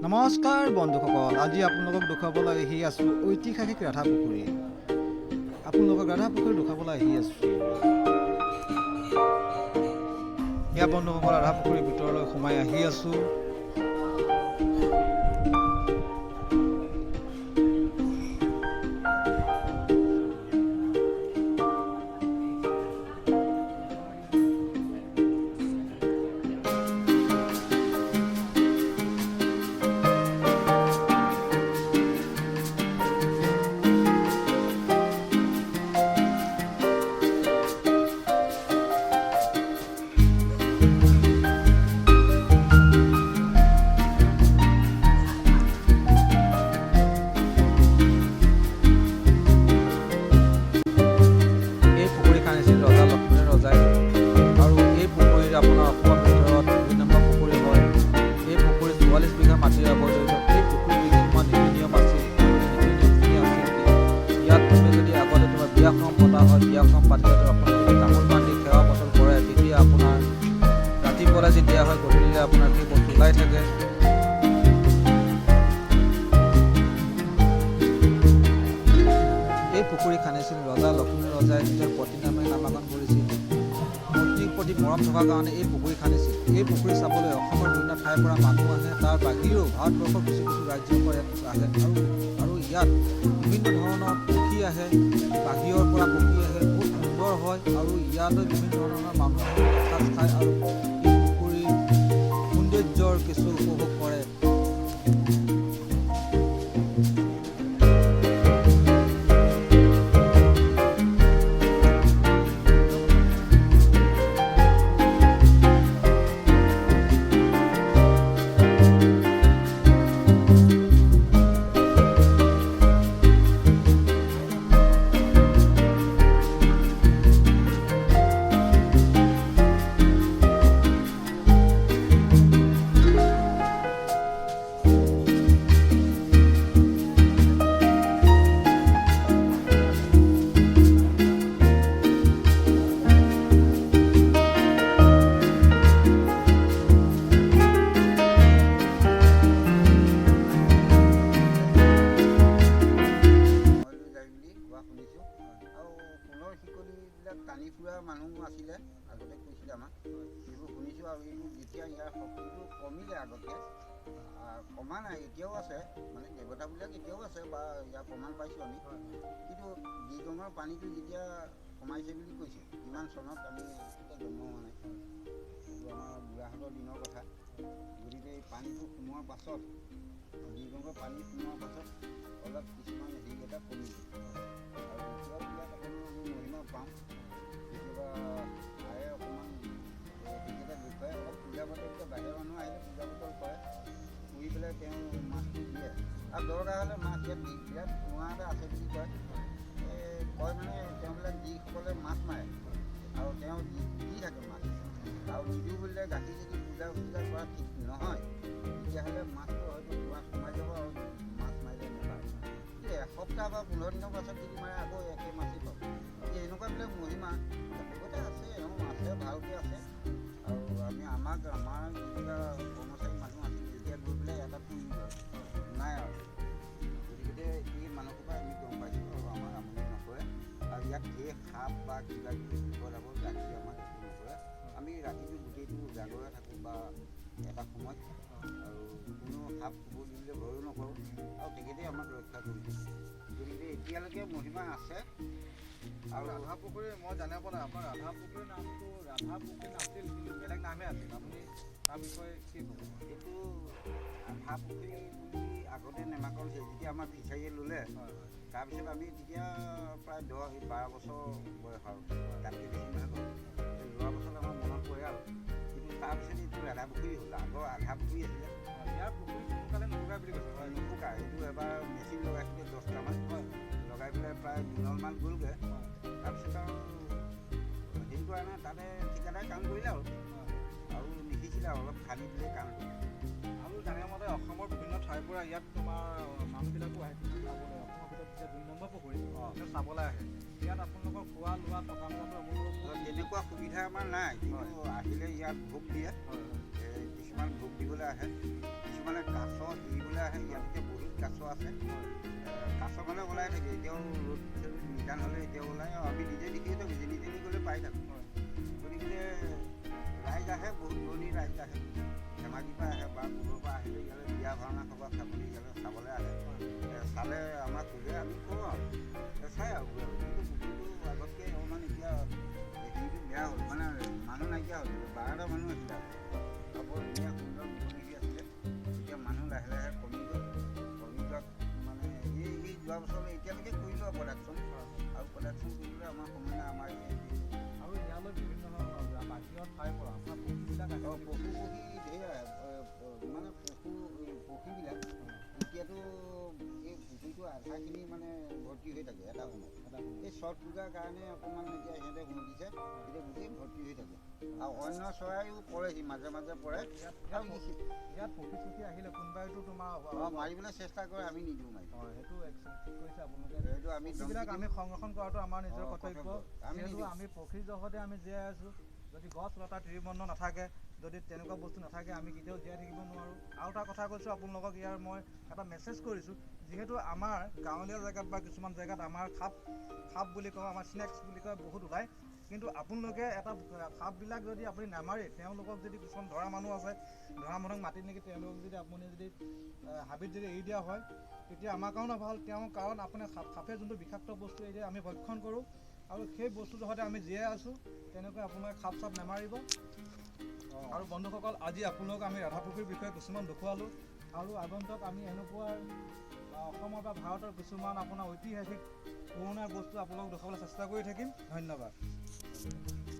নমস্কাৰ বন্ধুসকল, আজি আপোনালোকক দেখুৱাবলৈ আহি আছোঁ ঐতিহাসিক ৰাধাপুখুৰী। আপোনালোকক ৰাধাপুখুৰী দেখুৱাবলৈ আহি আছোঁ। এয়া বন্ধুসকল, ৰাধাপুখুৰীৰ ভিতৰলৈ সোমাই আহি আছোঁ। এই পুখুৰী খান্দিছিল ৰজা লক্ষ্মীনাথ ৰজাই আৰু এই পুখুৰীত আপোনাৰ অসমৰ ভিতৰত 2 নম্বৰ পুখুৰী হয়। এই পুখুৰীত 44 বিঘা মাটিৰ জড়িত। এই পুখুৰীত কিছুমান নীতি নিয়ম আছিল আৰু এই নীতি নিয়মখিনি আছিল কি, ইয়াত তুমি যদি আগতে তোমাৰ বিয়াখন পতা হয়, বিয়াখন পাতিলে আপুনি যদি তামোল পাণ দি সেৱা বচন কৰে, তেতিয়া আপোনাৰ ৰাতিপুৱালৈ যি দিয়া হয়, গধূলিলৈ আপোনাৰ সেই বস্তু ওলাই থাকে। এই পুখুৰী খান্দিছিল ৰজা লক্ষ্মী ৰজাই, নিজৰ পত্নী নামেৰে নামাকৰণ কৰিছিল। পত্নীৰ প্ৰতি মৰম থকাৰ কাৰণে এই পুখুৰী খান্দিছিল। এই পুখুৰী চাবলৈ অসমৰ বিভিন্ন ঠাইৰ পৰা মানুহ আহে, তাৰ বাহিৰেও ভাৰতবৰ্ষৰ কিছু কিছু ৰাজ্যৰ পৰা ইয়াত আহে আৰু ইয়াত বিভিন্ন ধৰণৰ পক্ষী আহে, বাহিৰৰ পৰা পক্ষী আহে। বহুত সুন্দৰ হয় আৰু ইয়ালৈ বিভিন্ন ধৰণৰ মানুহ আহি এসাঁজ খায় আৰু এই পুখুৰীৰ সৌন্দৰ্যৰ কিছু উপভোগ কৰে। মই লৈ যায় বুলি কোৱা শুনিছোঁ। আৰু সোণৰ শিকলিবিলাক টানি ফুৰা মানুহ আছিলে আগতে, কৈছিলে আমাক, সেইবোৰ শুনিছোঁ। আৰু এইটো যেতিয়া ইয়াৰ শক্তিটো কমিলে, আগতকৈ কমা নাই, এতিয়াও আছে, মানে দেৱতাবিলাক এতিয়াও আছে বা ইয়াৰ প্ৰমাণ পাইছোঁ আমি। কিন্তু দিগঙৰ পানীটো যেতিয়া কমাইছে বুলি কৈছে, কিমান চনত আমি তেতিয়া জন্ম হোৱা নাই, এইটো আমাৰ বুঢ়াহঁতৰ দিনৰ কথা। গতিকে এই পানীটো সোমোৱাৰ পাছত, দিগঙৰ পানী সোমোৱাৰ পাছত অলপ কিছুমান হেৰি এটা কমিলে। আৰু এতিয়াও ইয়াত অকণমান আমি মহিমা পাওঁ। কেতিয়াবা আয়ে অকণমান সেইকেইটা দেখুৱাই, অলপ পূজা পাতল, এতিয়া বাহিৰৰ মানুহ আহিলে পূজা পাতল কৰে, কৰি পেলাই তেওঁ মাছটো দিয়ে। আৰু দৰকাৰ হ'লে মাছ ইয়াত বিৰাট কুঁৱা এটা আছে বুলি কয়। এই কয় মানে তেওঁবিলাক যিসকলে মাছ মাৰে আৰু তেওঁ দি থাকে মাছ, আৰু নিদিওঁ বুলিলে গাখীৰ যদি পূজা চূজা কৰা ঠিক নহয়, তেতিয়াহ'লে মাছটো হয়তো কুঁৱাত সোমাই যাব আৰু মাছ মাৰিলে নাপায়। কিন্তু এসপ্তাহ বা 15 দিনৰ পাছত যদি মাৰে, আকৌ একে মাছেই পাব। এই এনেকুৱাবিলাক মহিমা দেৱতা আছে, এওঁ আছে, ভালকৈ আছে। আৰু আমি আমাক আমাৰ যিবিলাক কৰ্মচাৰী মানুহ আছিল, যেতিয়া গৈ পেলাই এটা পুৰিলোঁ আৰু নাই আৰু। গতিকে এই মানুহৰ পৰা আমি গম পাইছোঁ আৰু আমাক আমনি নকৰে। আৰু ইয়াত ঢেৰ সাপ বা কিবা কিবি বিপদ আপদ ৰাতি আমাক একো নকৰে। আমি ৰাতিটো গোটেইটো জাগৰে থাকোঁ বা এটা সময়ত, আৰু কোনো সাপ কুকুৰ দিবলৈ ভয়ো নকৰোঁ আৰু তেখেতে আমাক ৰক্ষা কৰি থাকে। গতিকে এতিয়ালৈকে মহিমা আছে। আৰু আৰু ৰাধা পুখুৰী মই জানিব পৰা নাই, আপোনাৰ ৰাধা পুখুৰীৰ নামটো ৰাধা পুখুৰী নাছিল, কিন্তু বেলেগ নামহে আছিল। আপুনি তাৰ বিষয়ে কি ক'ব? এইটো ৰাধা পুখুৰী বুলি আগতে নামাকৰণ হৈছে যেতিয়া আমাৰ ফিচাৰীয়ে ল'লে। হয় হয় তাৰপিছত আমি তেতিয়া প্ৰায় 10-12 বছৰ বয়স আৰু তাতকৈ বেছি নহয় বাৰু। লোৱাৰ পাছত আমাৰ মনত পৰে আৰু, কিন্তু তাৰপিছত এইটো ৰাধা পুখুৰী হ'ল, আগৰ আধা পুখুৰী আছিলে। হয়, ইয়াৰ পুখুৰী সোনকালে নুশুকাই বুলি কৈছে, হয়? নুশুকায়। এইটো এবাৰ মেচিন লগাইছিলে 10টামান, হয় লগাই পেলাই প্ৰায় দুনলমান গ'লগৈ। তাৰপিছত আৰু হেৰি কৰা নাই, তাতে ঠিকাদাৰে কাম কৰিলে আৰু আৰু নিসিঁচিলে আৰু অলপ খান্দি দিলে কামটো। আৰু জানিব মতে অসমৰ বিভিন্ন ঠাইৰ পৰা ইয়াত তোমাৰ মানুহবিলাকো আহে চাবলৈ। অসমৰ ভিতৰত যেতিয়া 2 নম্বৰ পুখুৰী, ইয়াত চাবলৈ আহে। ইয়াত আপোনালোকৰ খোৱা লোৱা থকা মেলাটো আপোনালোকৰ তেনেকুৱা সুবিধা আমাৰ নাই, কিন্তু আহিলে ইয়াত ভোগ দিয়ে। হয় হয় এই কিছুমান ভোগ দিবলৈ আহে, কিছুমানে কাছ। আছে। কাছ মানে ওলাই থাকে এতিয়াও, ৰ'দ চ'দ নিদান হ'লে এতিয়াও ওলায় আৰু আমি নিজে দেখিয়ে থাকোঁ, যেনি তেনি গ'লে পাই থাকোঁ। গতিকে ৰাইজ আহে, বহুত দূৰণিৰ ৰাইজ আহে, ধেমাজিৰ পৰা আহে বা দূৰৰ পৰা আহিলে ইয়ালৈ বিয়া ভাওনা সভা চাবলৈ ইয়ালৈ চাবলৈ আহে। চালে আমাক সোধে, আমি কওঁ আৰু চাই আৰু কিন্তু পুখুৰীটো আগতকৈ অকণমান এতিয়া হেৰিটো বেয়া হ'ল, মানে মানুহ নাইকিয়া হ'ল। 12টা মানুহ আছিলে আগতে আৰু বৰ ধুনীয়া সুন্দৰ মুকলি আছিলে। এতিয়া মানুহ লাহে লাহে কমি গ'ল। কমি যোৱাত মানে এই যোৱা বছৰলৈ এতিয়ালৈকে কৰিলোঁ আৰু প্ৰডাকশ্যন, আৰু প্ৰডাকশ্যন কৰিবলৈ আমাৰ সময় নাই আমাৰ এই আৰু ইয়ালৈ বিভিন্ন ধৰণৰ বাহিৰৰ ঠাইৰ পৰা আপোনাৰ পক্ষীবিলাক আহে। অঁ, পশু পক্ষী ধেৰ আহে। মানে পশু এই পক্ষীবিলাক এতিয়াতো এই পুখুৰীটো আধাখিনি মানে ভৰ্তি হৈ থাকে এটা সময়ত। এটা সময়ত। এই ছট পূজাৰ কাৰণে অকণমান এতিয়া সিহঁতে সোমতিছে, এতিয়া গোটেই ভৰ্তি হৈ থাকে আৰু অন্য চৰাইও পৰেহি, মাজে মাজে পৰে। আৰু ইয়াত পক্ষী চক্ষী আহিলে কোনোবাইতো তোমাৰ অঁ, মাৰিবলৈ চেষ্টা কৰে, আমি নিদিওঁ মাৰিব। অঁ, সেইটো একচুৱেলি ঠিক কৰিছে আপোনালোকে। সেইটো আমি পক্ষীবিলাক ধমকি আমি সংৰক্ষণ কৰাটো আমাৰ নিজৰ কৰ্তব্য। কৰ্তব্য। আমি যিহেতু নিদিওঁ। আমি পক্ষীৰ জগতে আমি জীয়াই আছোঁ। যদি গছ লতা তৃণবৰ্ণ নাথাকে, যদি তেনেকুৱা বস্তু নাথাকে, আমি কেতিয়াও জীয়াই থাকিব নোৱাৰোঁ। আৰু এটা কথা কৈছোঁ আপোনালোকক, ইয়াৰ মই এটা মেছেজ কৰিছোঁ। যিহেতু আমাৰ গাঁৱলীয়া জেগাত বা কিছুমান জেগাত আমাৰ সাপ, সাপ বুলি কওঁ, আমাৰ স্নেক্স বুলি কয়, বহুত ওলায়। কিন্তু আপোনালোকে এটা সাপবিলাক যদি আপুনি নামাৰি তেওঁলোকক যদি কিছুমান ধৰা মানুহ আছে, ধৰা মানুহক মাতি নেকি তেওঁলোকক যদি আপুনি যদি হাবিত যদি এৰি দিয়া হয়, তেতিয়া আমাৰ কাৰণেও ভাল। তেওঁ কাৰণ আপুনি সাপে যোনটো বিষাক্ত বস্তু এৰি দিয়ে আমি ভক্ষণ কৰোঁ আৰু সেই বস্তুটোৰ সৈতে আমি জীয়াই আছোঁ। তেনেকৈ আপোনালোকে সাপ চাপ নামাৰিব। আৰু বন্ধুসকল, আজি আপোনালোকক আমি ৰাধাপুখুৰীৰ বিষয়ে কিছুমান দেখুৱালোঁ আৰু আগন্তুক আমি এনেকুৱা অসমৰ বা ভাৰতৰ কিছুমান আপোনাৰ ঐতিহাসিক পুৰণা বস্তু আপোনালোকক দেখুৱাবলৈ চেষ্টা কৰি থাকিম। ধন্যবাদ।